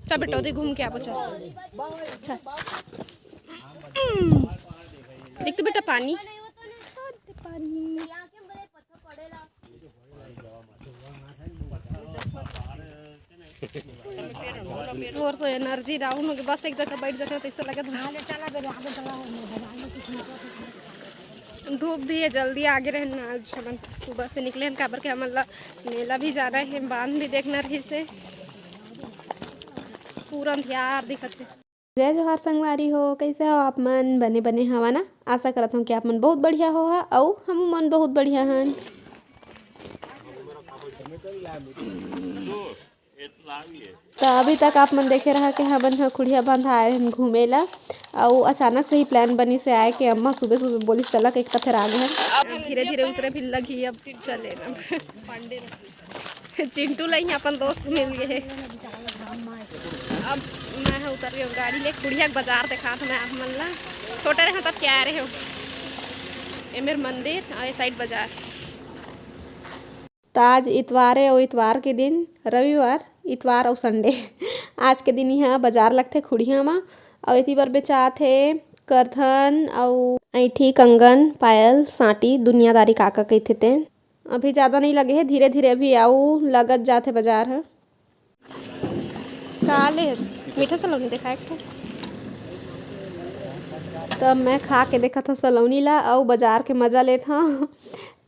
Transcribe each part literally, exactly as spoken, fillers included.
चल बेटा, उधर घूम के आबो, चल। चल। देख तो बेटा, पानी। पानी। मोर तो energy down हो गई, बस एक जगह बैठ जाते हो तो ऐसा लगता है। धूप भी है, जल्दी आगे रहना। आज हमन सुबह से निकले हन, काबर के हमन ला मेला भी जाना है, बांध भी देखना रहिस हे। पूरा अंधियार दिखत है। जय जोहार संगवारी हो, कैसे हो आप मन? बने बने हवा ना? आशा करत हूँ कि आप मन बहुत बढ़िया हो हा, अउ हम मन बहुत बढ़िया हन। त अभी तक आप मन देखे रहा कि हमन ह खुड़िया बांध आए हन घूमे ला, अउ अचानक से ही plan बनिस हे आए के। अम्मा सुबह सुबह बोलिस, "चलक एक त फेर आ गए हन।" अब धीरे धीरे उतरे भी लगी, अब चले ना। चिंटू ला ही अपन दोस्त मिल गए हे। अब मैं ह उतर गई गाड़ी ले, खुड़िया के बाजार देखात मैं आप मन ला। छोटे रहे तब क्या आए रहे हो, ए मेर मंदिर और ये side बाजार। त आज इतवार हे, अउ इतवार के दिन, रविवार, इतवार अउ Sunday, आज के दिन इहाँ बाजार लगथे खुड़िया म। अउ एती बर बेचात हे करधन अउ ऐंठी, कंगन, पायल, सांटी, दुनियादारी का का कहिथे तेन। अभी ज्यादा नइ लगे हे, धीरे धीरे अभी अउ लगत जात हे बाजार ह। का ले हच? मीठा सलोनी देखा एक ठो। तब मैं खा के देखत हव सलोनी ला अउ बाजार के मजा लेत हव।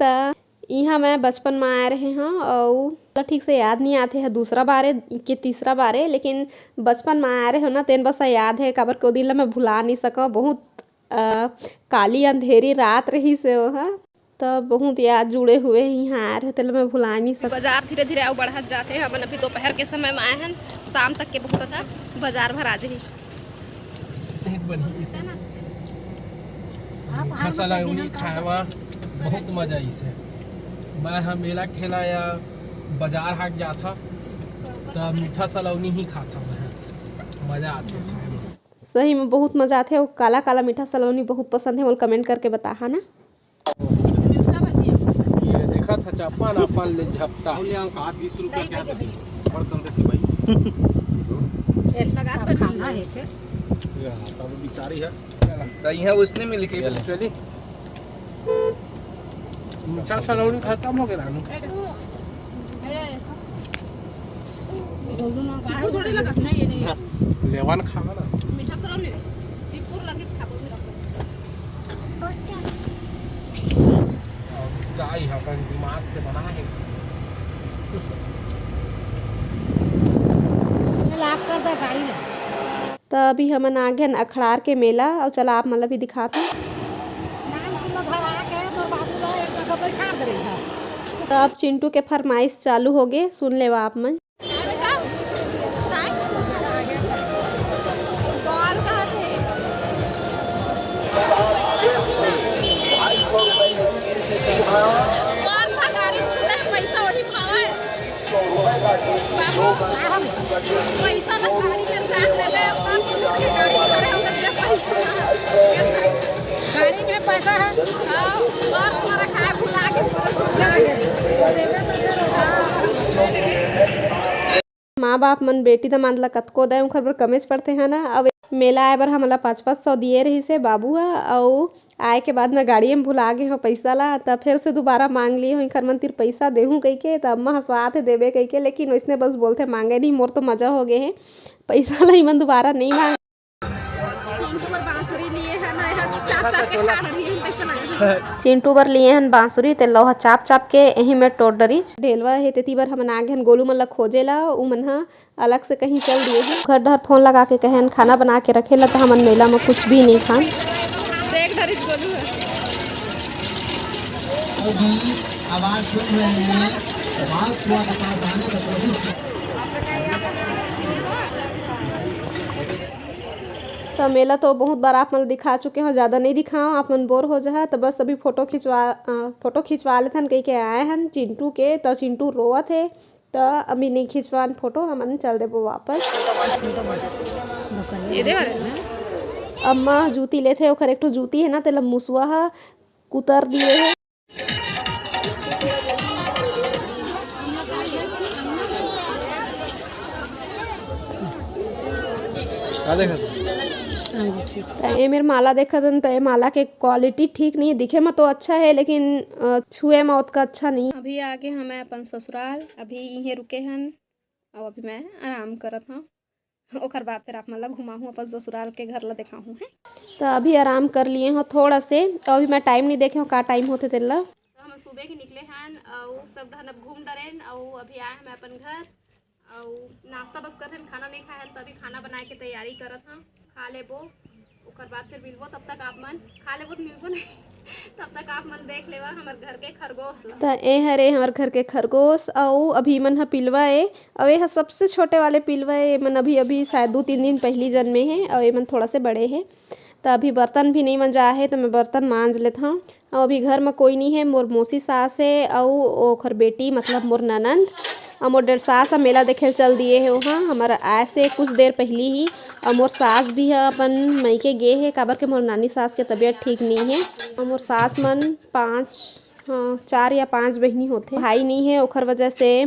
त इहाँ मैं बचपन म आए रहे हव अउ ठीक से याद नइ आत हे, दूसरा बार ए के तीसरा बार ए, लेकिन बचपन म आए रहे हव ना, तेन बस याद हे, काबर के ओ दिन ला मैं भुला नइ सकव। बहुत, अ, काली अंधेरी रात रहिस हे ओहा। त बहुत याद जुड़े हुए हे इहाँ आए रहे, तेला मैं भुला नइ सकव। बाजार धीरे-धीरे अउ बढ़त जात हे। हमन अभी दोपहर के समय म आए हन, शाम तक के बहुत अच्छा बाजार भरा जाही। बहुत बढ़िया से। मीठा सलौनी खाए म बहुत मजा आइस हे। मैं ह मेला ठेला या बाजार हाट जात हव, त मीठा सलौनी ही खात हव मैं ह। मजा आथे खाए म। सही म बहुत मजा आथे। अउ काला काला मीठा सलौनी बहुत पसंद हे, मोला comment करके बताहा ना। ये देखा था चापा ना, अपन ले झपटा। और ले आऊं कहा, बीस रुपया क्या देती? बर्तन देती भाई। ये लगा तो खाना है फिर। ये तब बिचारी है। त इहाँ उसने मिल के चली। मीठा सलौनी खत्म हो गया रानू। चिप्पू थोड़ी लगा। नहीं, ये नहीं है। लेवन खावा ना। मीठा सलौनी रे। चिप्पू लगे खाबो भी रखो। अब ताई अपन दिमाग से बना है। चल, आप कर दे गाड़ी ला। त अभी हमन आ गेन अखड़ार के मेला, अउ चला आप मन ला भी दिखात हन। नाम तुम लोग घर आके तोर बाबू ला एक जगह बैठा दे रही है। त अब चिंटू के फरमाइश चालू हो गे, सुन लेवा आप मन। बाल का थे। बाल का गाड़ी छूटे पैसा वही भावे। बाबू, पैसा ना गाड़ी में जान ले ले, पाँच सौ छोड़ के गाड़ी में खड़े होकर दे पैसा। गाड़ी में पैसा है। हाँ, पर्स में रखा है, भुला के पूरा सुन के। देवे तो फिर हाँ, दे देंगे। माँ बाप मन बेटी दमाद ला कतको दय, उंखर बर कमेच पड़थे, है ना। अब मेला आए बर हमला पाँच पाँच सौ दिए रहिस हे बाबू ह, अउ आए के बाद मैं गाड़ी में भुला गे हव पइसा ला, त फेर से दुबारा मांग लिए हव, इखर मन तीर पइसा देहूं कहिके, त अम्मा हंसवात हे देबे कहिके, लेकिन वइसने बस बोलथे, मांगे नहीं। मोर तो मजा हो गे हे, पइसा ला इमन दुबारा नहीं मांग। चिंटू बर बांसुरी लिए हे ना, एहा चाप चाप के खा डरिस हे, कइसे लगत हे? चिंटू बर लिए हन बांसुरी, तेला ओहा चाप चाप के एही में टोर डरिस। ढेलवा हे, तेती बर हमन आ गे हन गोलू मन ला खोजे ला, उमन ह अलग से कहीं चल दिए हे। घर डहर फोन लगा के कहे हन खाना बना के रखे ला, त हमन मेला में कुछ भी नहीं खान। देख डरिस गोलू ह। वो भी आवाज सुन रहे हैं, आवाज हुआ के पास आने का कोशिश। त मेला तो बहुत बार आप मन ल दिखा चुके हव, ज्यादा नहीं दिखाव, आप मन बोर हो जहा। त बस अभी फोटो खिंचवा, अ, फोटो खिंचवा लेथन कहिके आए हन चिंटू के, त चिंटू रोवत हे, त अभी नहीं खिंचवान फोटो, हमन चल देबो वापस। ये दे वाले ना। अम्मा जूती लेथे, ओखर एक ठो जूती हे ना, तेला मुसवा ह कुतर दिए हे। का देखत हस? त ए मेर माला देखत हन, त ए माला के क्वालिटी ठीक नहीं, दिखे म तो अच्छा है, लेकिन, अ, छुए म ओतका अच्छा नहीं। अभी आगे हमें अपन ससुराल, अभी इहें रुके हन, अउ अभी मैं आराम करत हव। ओकर बाद फिर आप मन ला घुमाहूँ, अपन ससुराल के घर ला देखाहूँ, हैं। त अभी आराम कर लिए हो थोड़ा से, अउ अभी मैं टाइम नहीं देखे हो, का टाइम होथे तेला। त हम सुबह के निकले हन, अउ सब डहन अब घूम डरेन, अउ अभी आए हन अपन घर, अउ नाश्ता बस करथन, खाना नहीं खाए हन, त अभी खाना बनाए के तैयारी करत हन, खा लेबो, ओकर बाद फिर मिलबो। तब तक आप मन खा लेबो त मिलबो नहीं, तब तक आप मन देख लेवा हमर घर के खरगोश ला। त ए हरे हमर घर के खरगोश, अउ अभी मन ह पिलवा ए, अउ ए ह सबसे छोटे वाले पिलवा ए, एमन अभी, अभी शायद दू तीन दिन पहिली जनमे हे, अउ एमन थोड़ा से बड़े हे। त अभी बर्तन भी नहीं मंजा हे, त मैं बर्तन मांज लेत हव। अउ अभी घर म कोई नहीं हे, मोर मौसी सास हे, अउ ओखर बेटी, मतलब मोर ननंद, अउ मोर डेढ़ सास ह मेला देखे ल चल दिए हे। ओहा हमर आए से कुछ देर पहिली ही, अउ मोर सास भी ह अपन मइके गे हे, काबर के मोर नानी सास के तबीयत ठीक नहीं हे। अउ मोर सास मन पाँच, हाँ, चार या पाँच बहिनी होथे, भाई नहीं हे, ओखर वजह से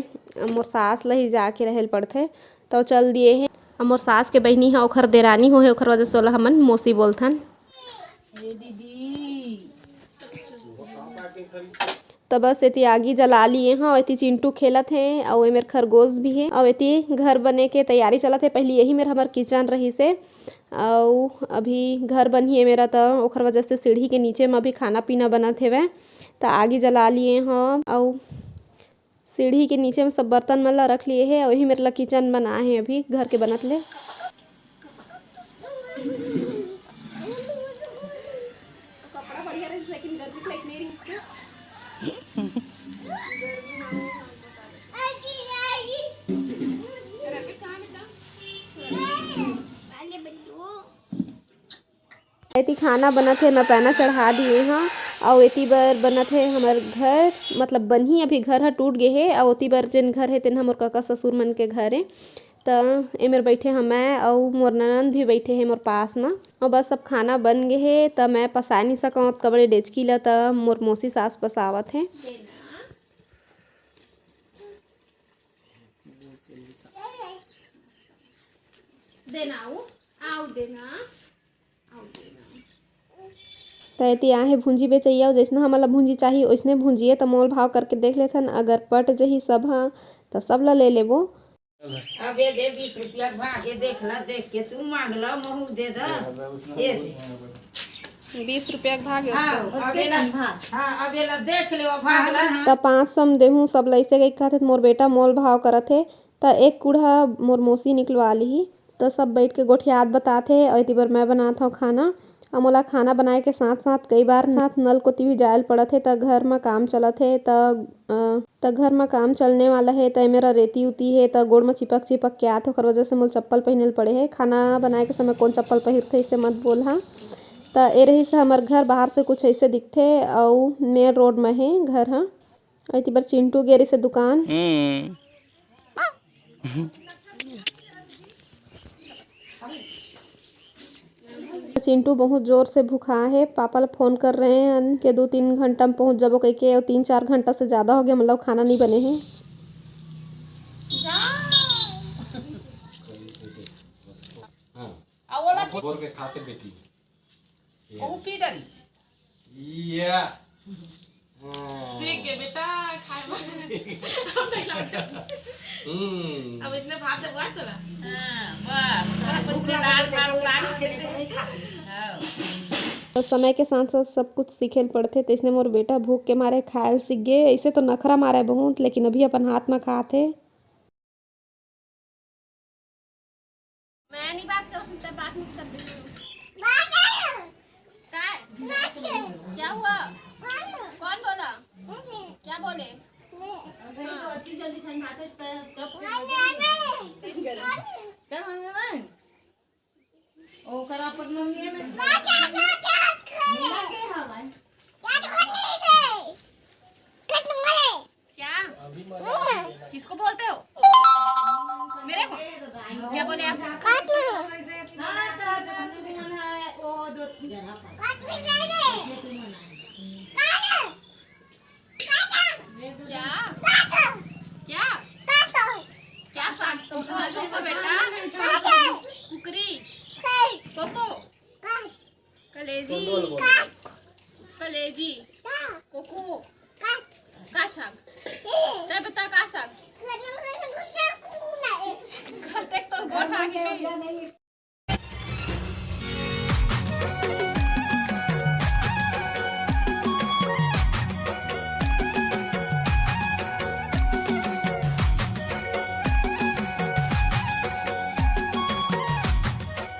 मोर सास ल ही जाके रहे ल पड़थे। त ओ चल दिए हे। अउ मोर सास के बहिनी ह ओखर देरानी होहे, ओखर वजह से ओला हमन मौसी बोलथन। ए दीदी। त बस एती आगी जला लिए हव, एती चिंटू खेलत हे, अउ ए मेर खरगोश भी हे, अउ एती घर बने के तैयारी चलत हे। पहिली यही मेर हमर किचन रहिस हे, अउ अभी घर बनही ए मेरा, त ओखर वजह से सीढ़ी के नीचे म अभी खाना पीना बनत हेवय। त आगी जला लिए हव, अउ सीढ़ी के नीचे में सब बर्तन मन ला रख लिए हे, अउ यही मेर ला किचन बना हे अभी घर के बनत ले। एती खाना बनत हे, मैं पैना चढ़ा दिए हव। अउ एती बर बनत हे हमर घर, मतलब बनही, अभी घर ह टूट गे हे। अउ ओती बर जेन घर हे, तेन ह मोर कका ससुर मन के घर ए। त एमेर बइठे हव मैं, अउ मोर ननंद भी बइठे हे मोर पास म। अउ बस अब खाना बन गे हे, त मैं पसाय नइ सकंव ओतका बड़े डेचकी ल, त मोर मौसी सास पसावत हे। देना, आओ, आओ देना। त एती आहे भूंजी बेचइया, अउ जइसना हमन ल भूंजी चाही, ओइसने भूंजिए। त मोल भाव करके देख लेथन, अगर पट जही सब ह, त सब ल ले लेबो। अब ये दे बीस रुपया के भाग, ये देख ल, देख के तू मांग ल, महू दे द। ये दे। बीस रुपया के भाग हे हाँ, उसके। अब ये ला, हाँ, अब ये ला देख ले, वो भाग ल। त पाँच सौ म देहूँ, सब ल अइसे कहिके कहत हे, त मोर बेटा मोल भाव करत हे। त एक कुढ़ा मोर मौसी निकलवा लिही। त सब बइठ के गोठियात बतात हे, अउ एती बर मैं बनात हव खाना। अउ मोला खाना बनाए के साथ-साथ कई बार साथ नल कोती भी जाए ल पड़त हे, त घर म काम चलत हे, त, अ, त घर म काम चलने वाला हे, त ए मेरा रेती उती हे, त गोड़ म चिपक-चिपक के आथे, ओकर वजह से मोला चप्पल पहिने ल पड़े हे। खाना बनाए के समय कोन चप्पल पहिरथे, अइसे मत बोलहा। त ए रहिस हमर घर, बाहर से कुछ अइसे दिखथे, अउ main road म हे घर ह। एती बर चिंटू गे रहिस हे दुकान। हम्म। चिंटू बहुत जोर से भुखा हे, पापा ल फोन कर रहे हन के दू तीन घंटा म पहुंच जाबो कहिके, अउ तीन चार घंटा से ज्यादा हो गया, मतलब खाना नहीं बने हे। हाँ। बोर के खाते बेटी। ओहू पी डरिस। या। हाँ। सीख गे बेटा, खाए बर। हम्म। अब इसने भात दे बुआ तोरा। हाँ, बस, बस, इसने दाल भात साग नहीं खाती। हाँ। त समय के साथ-साथ सब कुछ सीखे ल पड़थे, त इसने मोर बेटा भूख के मारे खाए ल सीख गे। अइसे तो नखरा मारे बहुत, लेकिन अभी अपन हाथ म खात हे। मैं नहीं बात करूँ, तुम तब बात नहीं कर रही हूँ। काय? क्या हुआ? कौन बोला? क्या बोले? हाँ। क्या मांगे मैं? ओकर अपन मम्मी में मिला के हवा। क्या? किसको बोलते हो? मेरे को? क्या बोले आप? क्या? क्या? क्या साग? तुमको, तुमको बेटा? कुकरी। कलेजी। कलेजी। कोको। का साग? तै बता, का साग? देख, तोर गोठ आगे।